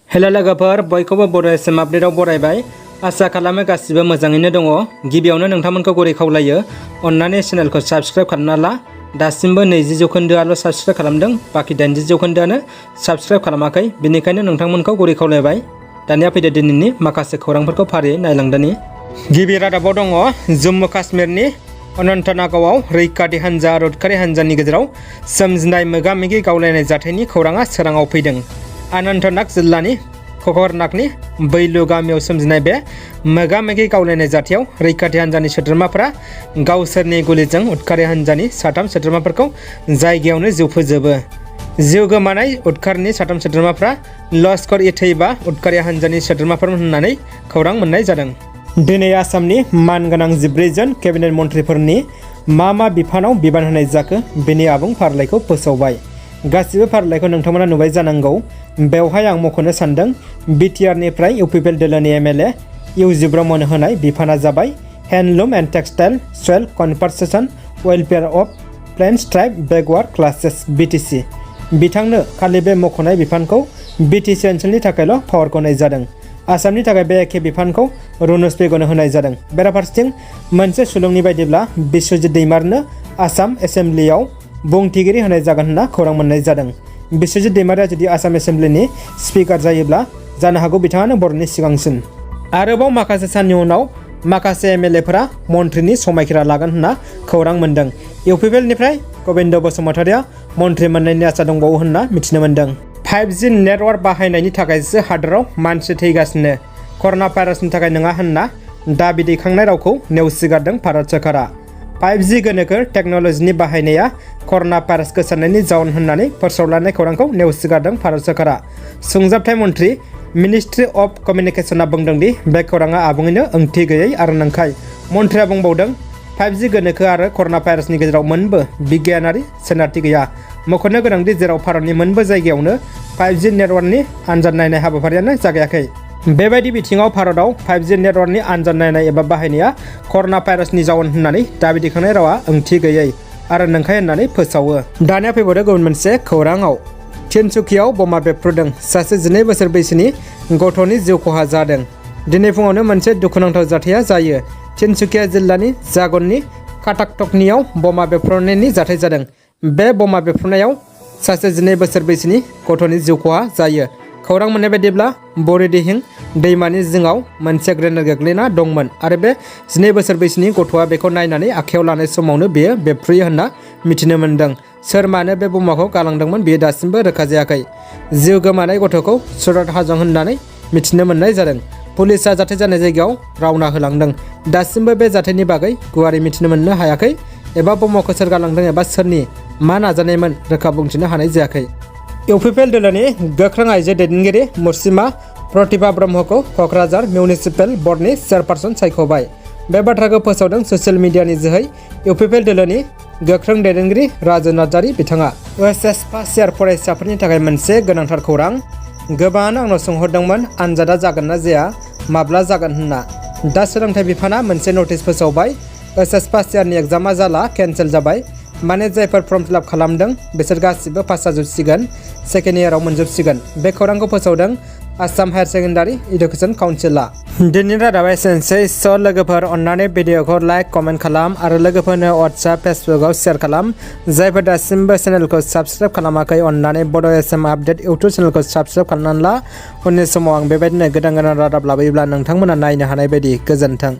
Hello लोगोफोर बयखौबो बड' एसएम आपडेटआव बरायबाय। आसा खालामो गासिबो मोजाङैनो दङ। गिबियावनो नोंथांमोनखौ गुरै खावलायो अन्नानै चेनेलखौ साबस्क्राइब खालामना ला। दासिमबो 20% साबस्क्राइब खालामदों, बाखि 80%आनो साबस्क्राइब खालामाखै। बेनिखायनो नोंथांमोनखौ गुरै खावलायबाय। दानिया फैदो दिनैनि माखासे खौरांफोरखौ फारियै नायलांदोनि। गिबि रादाबाव दङ जम्मु काश्मीरनि अनन्तनागावआव रैखाथि हान्जा आरो उदखारि हान्जानि गेजेराव सोमजिनाय मोगा-मोगि गावलायनाय जाथायनि खौराङा सोराङाव फैदों। अनन्तनाग जिल्लानि खखरनागनि बैलु गामियाव सोमजिनाय बे मोगा-मोगि गावलायनाय जाथायाव रैखाथि हान्जानि सोद्रोमाफोरा गावसोरनि गुलिजों उदखारि हान्जानि 3 सोद्रोमाफोरखौ जायगायावनो जिउ फोजोबो। जिउ गोमानाय उदखारिनि 3 सोद्रोमाफोरा लश्कर-ए-तैयबा उदखारि हान्जानि सोद्रोमाफोर होननानै खौरां मोननाय जादों। दिनै आसामनि मानगोनां 14 जन केबिनेट मन्थ्रिफोरनि मा बिफानाव बिबान होनाय जाखो बेनि आबुं फारिलाइखौ फोसावबाय। गासिबो फारिलाइखौ नोंथांमोना नुबाय जानांगौ। बेवहाय आं मख'नो सानदों बिटिआरनिफ्राय इउपिपिएल दोलोनि एमएलए इउजि ब्रह्मनो होनाय बिफाना जाबाय handloom and textile soil conservation welfare of plains tribe backward classes BTC. बिथांनो खालि बे मख'नाय बिफानखौ बिटिसि ओनसोलनि थाखायल' पावारखौ होनाय जादों। आसामनि थाखाय बे एखे बिफानखौ रुनुस पेगुनो होनाय जादों। बेराफारसेथिं मोनसे सुलुंनि बायदिब्ला बिश्वजित दैमारिनो आसाम एसेम्ब्लियाव बुंथिगिरि होनाय जागोन होनना खौरां मोननाय जादों। बिश्वजित दैमारिया जुदि आसाम एसेम्ब्लिनि स्पिकार जायोब्ला जानो हागौ बिथाङानो बर'नि सिगांसिन। आरोबाव माखासे साननि उनाव माखासे एमएलएफोरा मन्थ्रिनि समायखिरा लागोन होनना खौरां मोन्दों। इउपिपिएलनिफ्राय गबिन्द बसुमतारिया मन्थ्रि मोननायनि आसा दंबावो होनना मिथिनो मोन्दों। 5G नेटवार्क बाहायनायनि थाखायसो हादोराव मानसि थैगासिनो, कर'ना भाइरासनि थाखाय नङा होनना दाबि दैखांनाय रावखौ नेवसिगारदों भारत सोरखारा। 5G गोनोखो टेक्न'लजिनि बाहायनाया कर'ना भाइरास गोसारनायनि जाउन होननानै फोसावलायनाय खौरांखौ नेवसिगारदों भारत सोरखारा। सुंजाबथाय मन्थ्रि मिनिस्ट्रि अफ कमिउनिकेशनआ बुंदों दि बे खौराङा आबुङैनो ओंथि गैयै आरो नंखाय। मन्थ्रिया बुंबावदों 5G गोनोखो आरो कर'ना भाइरासनि गेजेराव मोनबो बिगियानारि सोनारथि गैया। मख'नो गोनांदि जेराव भारतनि मोनबो जायगायावनो 5G नेटवार्कनि आनजाद नायनाय हाबाफारियानो जागायाखै। बेबायदि बिथिङाव भारतआव 5G नेटवार्कनि आनजाद नायनाय एबा बाहायनाया कर'ना भाइरासनि जाउन होननानै दाबि दैखांनाय रावा ओंथि गैयै आरो नंखाय होननानै फोसावो। दानिया फैबावदो गुबुन मोनसे खौराङाव। तिनसुकियाव बमा बेफ्रुदों, सासे 12 बोसोर बैसोनि गथ'नि जिउ खहा जादों। दिनै फुङावनो मोनसे दुखुनांथाव जाथाया जायो। तिनसुकिया जिल्लानि जागननि काटाकटकनियाव बमा बेफ्रुनायनि जाथाय जादों। बे बमा बेफ्रुनायाव सासे 12 बोसोर बैसोनि गथ'नि जिउ खहा जायो। खौरां मोननाय बायदिब्ला बरिदिहिं दैमानि जिङाव मोनसे ग्रेनेड गोग्लैना दंमोन आरो बे 12 बोसोर बैसोनि गथ'आ बेखौ नायनानै आखायाव लानाय समावनो बेयो बेफ्रुयो होनना मिथिनो मोन्दों। सोर मानो बे बमाखौ गालांदोंमोन बेयो दासिमबो रोखा जायाखै। जिउ गोमानाय गथ'खौ सुरत हाजं होननानै मिथिनो मोननाय जादों। पुलिसआ जाथाय जानाय जायगायाव रावना होलांदों। दासिमबो बे जाथायनि बागै गुवारै मिथिनो मोननो हायाखै एबा बमाखौ सोर गालांदों एबा सोरनि मा नाजानायमोन रोखा बुंथिनो हानाय जायाखै। इउपिपिएल दोलोनि गोख्रों आइजो दैदेनगिरि मुर्सिमा प्रतिभा ब्रह्मखौ क'क्राझार मिउनिसिपेल बर्डनि चेयारपारसन सायख'बाय। बे बाथ्राखौ फोसावदों ससियेल मिडियानि जोहै इउपिपिएल दोलोनि गोख्रों दैदेनगिरि राजु नार्जारि बिथाङा। OSS फार्स्ट इयार फरायसाफोरनि थाखाय मोनसे गोनांथार खौरां। गोबाङानो आंनाव सोंहरदोंमोन आनजादा जागोन ना जाया, माब्ला जागोन होनना। दा सोलोंथाइ बिफाना मोनसे नटिस फोसावबाय। OSS फार्स्ट इयारनि एग्जामा जाला, केन्सेल जाबाय। माने जायफोर फर्म फिलआप खालामदों बिसोर गासिबो पास जाजोबसिगोन, सेकेन्ड इयाराव मोनजोबसिगोन। बे खौरांखौ फोसावदों आसाम हायार सेकेन्डारि इडुकेसन काउन्सिलआ। दिनैनि रादाबा एसेनोसै। लोगोफोर अन्नानै भिडिअखौ लाइक कमेन्ट खालाम आरो लोगोफोरनो वाट्सएप फेसबुकआव शेयार खालाम। जायफोर दासिमबो चेनेलखौ साबस्क्राइब खालामाखै अन्नानै बड' एसएम आपडेट इउटुब चेनेलखौ साबस्क्राइब खालामनानै ला। उननि समाव आं बेबायदिनो गोदान रादाब लाबोयोब्ला नोंथांमोना नायनो हानाय बायदि। गोजोन्थों।